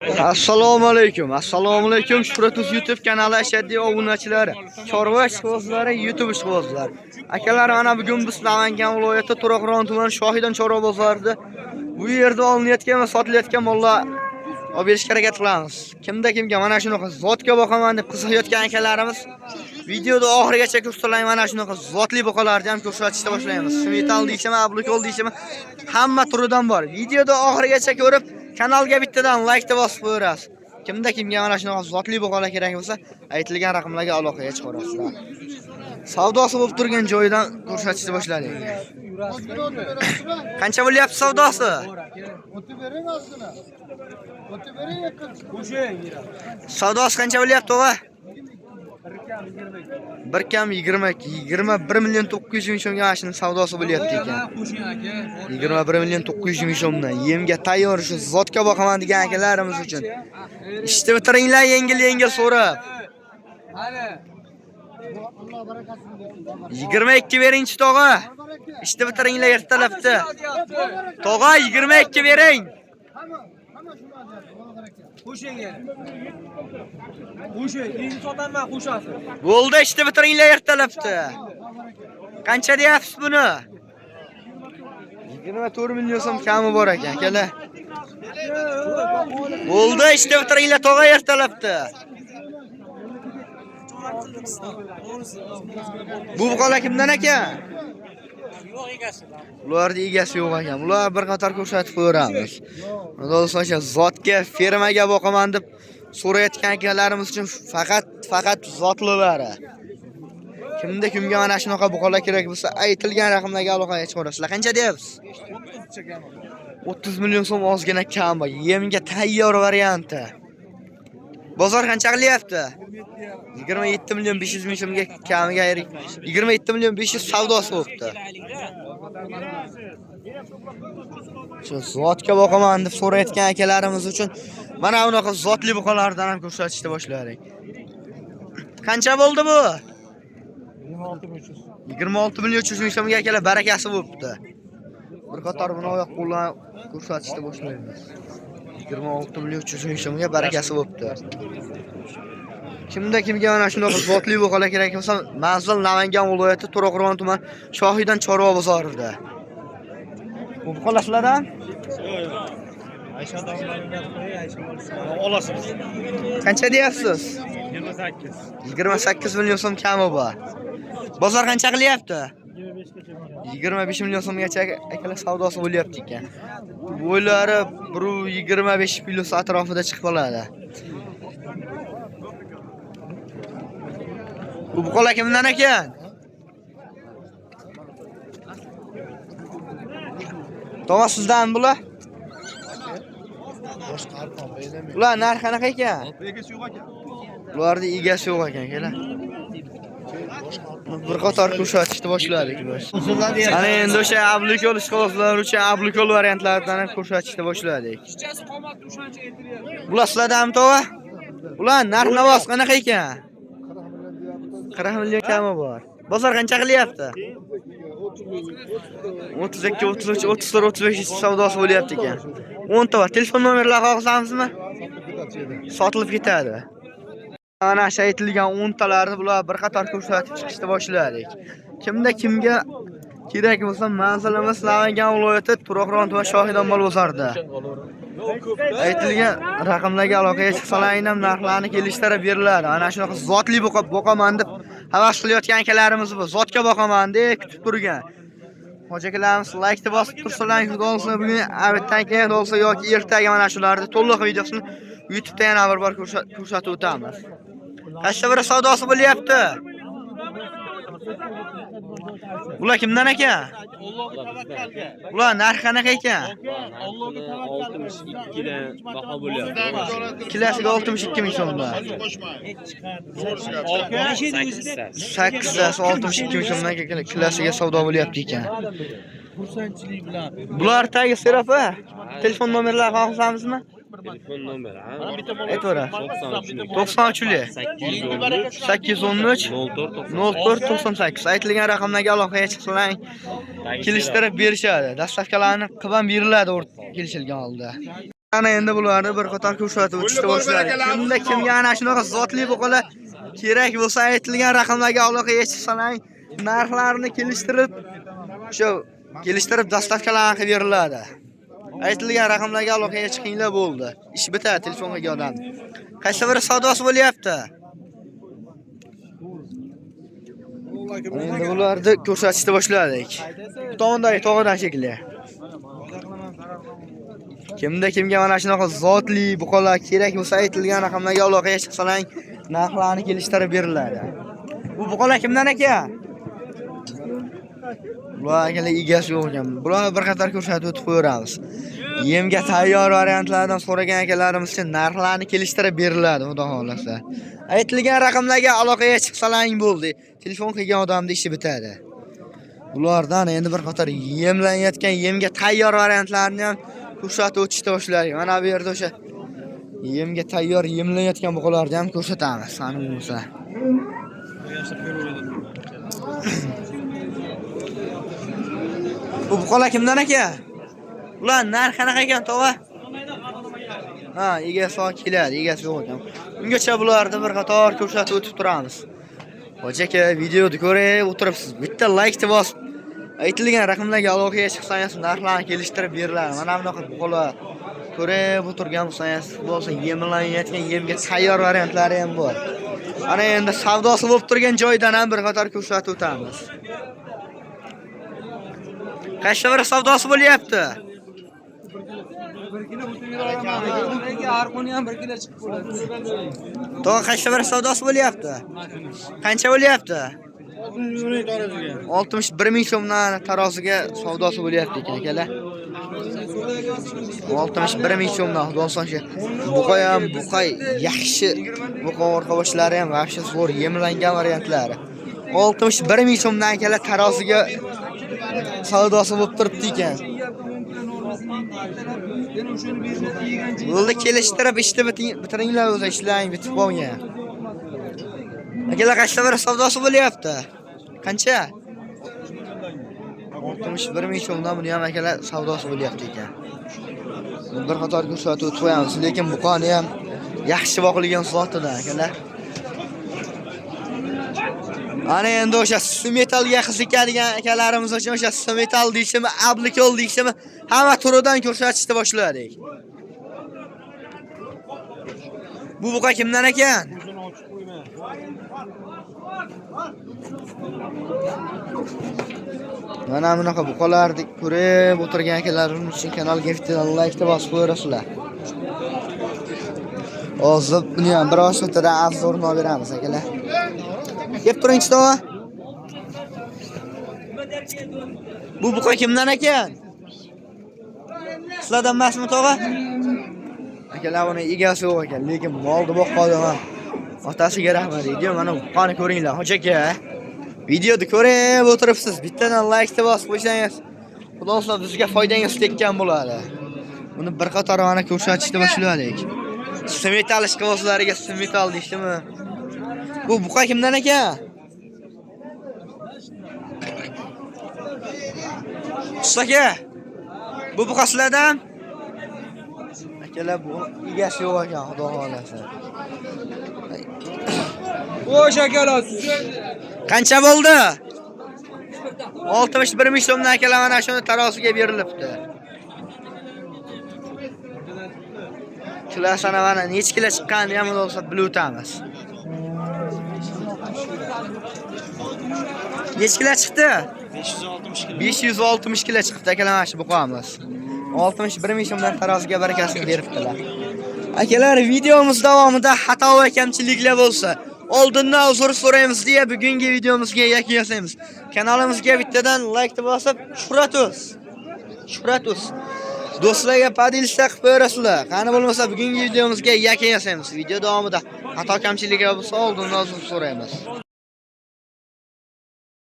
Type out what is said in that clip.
Assalomu alaykum. Assalomu alaykum. Shuhrat Uz YouTube kanali ashaddiy obunachilari, chorva ishqibozlari, YouTube ishqibozlari. Akalar, mana bugun biz Namangan viloyati To'raqo'rg'on tumani Shohidan chorva bozorida bu yerda olinayotgan va sotilayotgan mollar olib berishga harakat qilamiz. Kimda kimga mana shunaqa zotga boqaman deb qiziqayotgan akalarimiz videoda oxirigacha ko'rsalar, mana shunaqa zotli buqalarni ham ko'rsatishda boshlaymiz. Smetal deyishimi, ablukol deyishimi, hamma turidan bor. Videoda oxirigacha ko'rib, kanalga bittadan like bosib qo'yasiz. Kimda kimga mana shunaqa zotli buqalar kerak bo'lsa, aytilgan raqamlarga aloqaga chiqarasizlar. Savdosi bo'lib turgan joyidan ko'rsatishni boshladik. Qancha bo'lyapti savdosi? O'tib bering ozgina. O'tib bering yaqin. Savdosi qancha bo'lyapti, og'a? 1 kam 22, 21 million 900 ming so'mga mana shuni savdosi bo'lyapti ekan. 21 million 900 ming so'mdan yemga tayyor shu zotga boqaman degan akalarimiz uchun. Ishni bitiringlar yengil-yengil so'rab. Alloh barakasini bersin. 22 beringchi, tog'a. Ishni bitiringlar ertalabda. Tog'a, 22 bering. Hamma, hamma shuni deyapti. Alloh baraka. Qo'shing. Qo'shing, endi sotaman qo'shasi. Bo'ldi, ishni bitiringlar ertalabda. Qancha deyapsiz buni? 24 million so'm kami bor ekan, akalar. Bo'ldi, ishni bitiringlar tog'a ertalabda. Bu buqalar kimdan ekan? Ularning egasi yo'q ekan. Ular bir qator ko'rsatib qo'yamiz. Xudo xohlasa zotga, fermaga boqaman deb so'rayotgan akalarimiz uchun faqat zotlilari. Kimda kimga mana shunaqa buqalar kerak bo'lsa, aytilgan raqamlarga aloqaga chiqarasizlar. Qancha deyapsiz? 30 million so'm ozgina kam bor. Yemga tayyor varianti. Bozor qancha qilyapti? 27 million 500 ming so'mga kamiga ayrik. 27 million 500 savdosi bo'libdi. Shu zotga boqaman deb so'rayotgan akalarimiz uchun mana bunaqa zotli buqalardan ham ko'rsatishni boshladik. Qancha bo'ldi bu? 26 million 300 ming so'mga akalar barakasi bo'libdi. Bir qator buni oyoq qo'llarni ko'rsatishni boshlaymiz. 26 million 300 ming so'mga barakasi bo'libdi. Kimda kimga mana shunaqa zotli buqalar kerak bo'lsa, manzil Namangan viloyati To'raqo'rg'on tuman Shohidan chorva bozorida. Bu buqalar sizlardan? Olasiz. Qancha deyapsiz? 28. 28 million so'm kami bor. Bozor qancha qilyapti? 25 million so'mgacha akalar savdosi bo'lyapti ekan. Bo'ylari 1.25 plus atrofida chiqib qoladi. Bu buqalar kimdan ekan? Tog'a, sizdan bular? Ular narxi qanaqa ekan? Egasi yo'q ekan. Ularning egasi yo'q ekan, kelar. Bir qator ko'rsatishni boshladik biz. Ana endi o'sha ablukol ishqibozlar uchun ablukol variantlaridan ham ko'rsatishni boshladik. Bular sizlardanmi, tog'a? Ular narx navosi qanaqa ekan? 40 million kami bor. Bozor qancha qilyapti? 32, 33, 34, 35 savdosi bo'lyapti ekan. 10 ta bor. Telefon nomerlari qog'ozamizmi? Sotilib ketadi. Mana shu aytilgan 10 talarni bular bir qator ko'rsatib chiqishni boshladik. Kimda kimga kerak bo'lsa, manzilimiz Namangan viloyati To'raqo'rg'on tuman Shohidan mol bozorida. Aytilgan raqamlarga aloqaga chiqsalar ham narxlarni kelishtirib beriladi. Mana shunaqa zotli boqaman deb havas qilayotgan akalarimiz bu. Zotga boqaman deb kutib turgan. Hoji akalarimiz like bosib tursalar, xudo xohlasa bugun abitdan keyin bo'lsa yoki ertaga mana shularni to'liq videosini YouTube'da yana bir bor ko'rsatib o'tamiz. Qaysi biri savdosi bo'lyapti? Ular kimdan ekan? Ular narxi qanaqa ekan? Allohga 62 dan baho bo'lyapti. Kilosiga 62 ming so'mdan. Sakkiztasi. Sakkiztasi 62 ming so'mdan kilosiga savdo bo'lyapti ekan. Bular tagi serapa. Telefon nomerlari qog'ozamizmi? Telefon nomeri ha? Aytaverasiz. 93 93 813 813 04 04 98 aytilgan raqamlarga aloqaga chiqsalar kelishtirib berishadi. Dastavkalarni qilib ham beriladi kelishilgan holda. Ana endi bularni bir qator ko'rsatib o'tishni boshladi. Kimda kimga ana shunaqa zotli buqalar kerak bo'lsa, aytilgan raqamlarga aloqaga chiqsalang, narxlarini kelishtirib, o'sha kelishtirib dostavkalarni qilib beriladi. Aytilgan raqamlarga aloqaga chiqinglar bo'ldi. Ish bitadi telefon qilgan odam. Qaysi biri savdosi bo'lyapti? Endi bularni ko'rsatishni boshladik. Bu tomondagi tog'adan shekilli. Kimda kimga mana shunaqa zotli buqalar kerak bo'lsa, aytilgan raqamlarga aloqaga chiqsalang, narxlarni kelishtirib beriladi. Bu buqalar kimdan aka? Bular akalar egasi yo'q ekan. Bularni bir qator ko'rsatib o'tib qo'yamiz. Yemga tayyor variantlardan so'ragan akalarimiz uchun narxlarni kelishtirib beriladi, xudo xolasa. Aytilgan raqamlarga aloqaga chiqsalang bo'ldi. Telefon qilgan odamning ishi bitadi. Bulardan endi bir qator yemlanayotgan yemga tayyor variantlarni ham ko'rsatib o'tishni boshladik. Mana bu yerda o'sha yemga tayyor yemlanayotgan buqalarni ham ko'rsatamiz. Ana bo'lmasa. Bu buqalar kimdan aka? Ular narx qanaqa ekan, tog'a? Ha, egasi hozir keladi, egasi yo'q ekan. Ungacha bularni bir qator ko'rsatib o'tib turamiz. Hoji aka, videoni ko'rib o'tiribsiz. Bitta like bosib, aytilgan raqamlarga aloqaga chiqsangiz, narxlarni kelishtirib beriladi. Mana bunaqa buqalar ko'rib o'tirgan bo'lsangiz, bo'lsa yemlanayotgan yemga tayyor variantlari ham bor. Ana endi savdosi bo'lib turgan joydan ham bir qator ko'rsatib o'tamiz. Qaysi bir savdosi bo'lyapti? Arqoni ham 1 kilo chiqib bo'ladi. Tog'a, qaysi bir savdosi bo'lyapti? Qancha bo'lyapti? 61 ming so'mdan taroziga savdosi bo'lyapti ekan akalar. 61 ming so'mdan, xudo xohlasa. Buqa ham buqa yaxshi, buqa orqa boshlari ham vahshiy zo'r yemlangan variantlari. 61 ming so'mdan akalar taroziga savdosi bo'lib turibdi ekan. Bo'ldi, kelishtirib ishni bitiringlar, o'zi ishlaring bitib qolgan. Akalar, qaysi bir savdosi bo'lyapti? Qancha? 61 ming so'mdan buni ham akalar savdosi bo'lyapti ekan. Buni bir qator ko'rsatib o'tib qo'yamiz, lekin buqani ham yaxshi boqilgan zotidan akalar. Ana endi o'sha smetalga qiziqadigan akalarimiz uchun o'sha smetal deyishimi, ablikol deyishimi, hamma turidan ko'rsatishni boshladik. Bu buqa kimdan ekan? Mana bunaqa buqalarni ko'rib o'tirgan akalarimiz uchun kanalga bitta like bosib qo'yasizlar. Hozir buni ham bir oz o'tirib afzorni olib beramiz akalar. Yeb turingchi tog'a. Bu buqa kimdan ekan? Sizlardan emasmi tog'a? Akalar, uni egasi yo'q ekan, lekin molni boqqan odam. Otasiga rahmat deydi. Mana buqani ko'ringlar, hoji aka. Videoni ko'rib o'tiribsiz, bittadan like bosib qo'ysangiz, xudo xohlasa bizga foydangiz tekkan bo'ladi. Buni bir qator mana ko'rsatishni boshladik. Smetal ishqibozlariga smetal deysizmi? Bu buqa kimdan ekan? Usta aka, bu buqa sizlardan? Akalar, bu egasi yo'q ekan, xudo xolasa. Xo'sh akalar, Qancha bo'ldi? 61 ming so'mdan akalar mana shuni tarosiga berilibdi. Kilosini mana necha kilo chiqqanini ham bo'lsa bilib o'tamiz. Necha kilo chiqdi? 560 kilo. 560 kilo chiqibdi akalar mana shu buqamiz. 61 ming so'mdan taroziga barakasini beribdilar. Akalar, videomiz davomida xato va kamchiliklar bo'lsa, oldindan uzr so'raymiz deya bugungi videomizga yakun yasaymiz. Kanalimizga bittadan like bosib, Shuhrat o'z. Shuhrat o'z. Do'stlarga podilsa qilib qo'yasizlar. Qani bo'lmasa bugungi videomizga yakun yasaymiz. Video davomida xato kamchiliklar bo'lsa, oldindan uzr so'raymiz.